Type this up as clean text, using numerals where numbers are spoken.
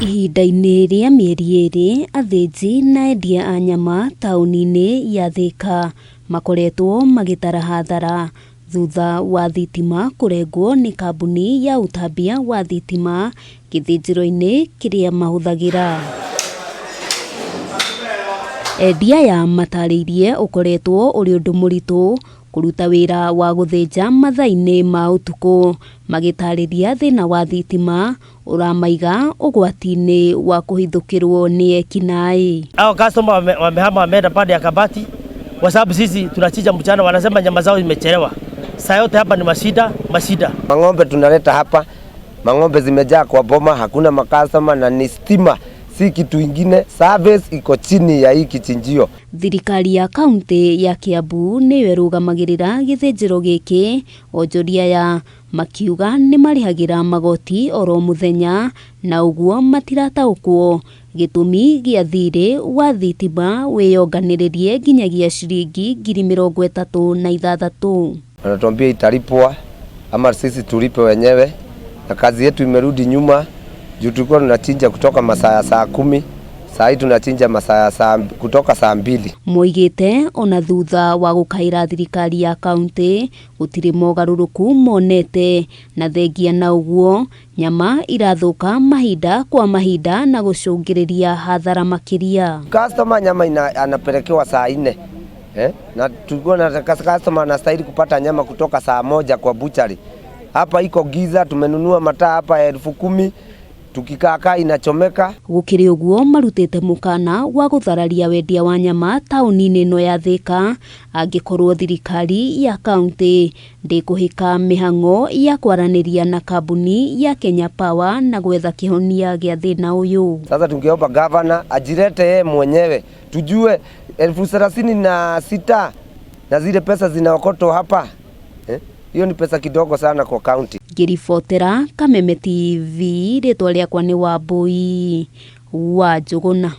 Ihinda-inĩ rĩa mĩeri ĩrĩ, athĩnji na endia a nyama taũni-inĩ ya Thĩka makoretwo magĩtara hathara thutha wa thitima kũrengwo nĩ kambuni ya ũtambia wa thitima gĩthĩnjĩro-inĩ kĩrĩa mahũthagĩra. Endia aya matarĩirie ũkoretwo ũrĩ ũndũ mũritũ kũruta wĩra wa gũthĩnja mathaa-inĩ ma ũtukũ, magĩtarĩria thĩna wa thitima ũramaiga ũgwati-inĩ wa kũhithũkĩrwo nĩ ekinaĩ. Hao customer wamehama wameenda pande ya Kabati kwa sababu sisi tunachinja mchana, wanasema nyama zao zimechelewa. Saa yote hapa ni mashida mashida. Mang'ombe tunaleta hapa, mang'ombe zimejaa kwa boma, hakuna makastoma na ni stima, si kitu ingine. Service iko chini ya hii kichinjio. Thirikari ya kaunti ya Kiambu nĩyo ĩrũgamagĩrĩra gĩthĩnjĩro gĩkĩ, onjoria aya makiuga nĩ marĩhagĩra magoti oro mũthenya na ũguo matirataũkwo gĩtũmi gĩa thirĩ wa thitima wĩyonganĩrĩrie nginyagia ciringi 36,000. Wanatuambia italipwa ama sisi tulipe wenyewe, na kazi yetu imerudi nyuma juu tulikuwa tunachinja kutoka masaa ya saa 10, saa hii tunachinja masaa ya saa kutoka saa 2. Moigĩte ona thutha wa gũkaĩra thirikari ya kaunti gũtirĩ mogarũrũku monete, na thengia na ũguo nyama irathũka mahinda kwa mahinda na gũcũngĩrĩria hathara makĩria. Customer nyama anapelekewa saa 4. Na tulikuwa na customer anastahili kupata nyama kutoka saa 1 kwa buchari. Hapa iko giza, tumenunua mataa hapa 10,000, tukikaa kaa inachomeka. Gũkĩrĩ ũguo marutĩte mũkana wa gũthararia wendia wa nyama taũni-inĩ ĩno ya Thĩka angĩkorwo thirikari ya kaunti ndĩkũhĩka mĩhang'o ya kwaranĩria na kambuni ya Kenya Power na gwetha kĩhonia gĩa thĩna ũyũ. Sasa tungeomba governor ajilete yeye mwenyewe, tujue 36,000 na zile pesa zinaokotwa hapa. Hiyo ni pesa kidogo sana kwa county. Ngĩribotera Kameme TV, rĩtwa rĩakwa nĩ Wambui wa Njũgũna.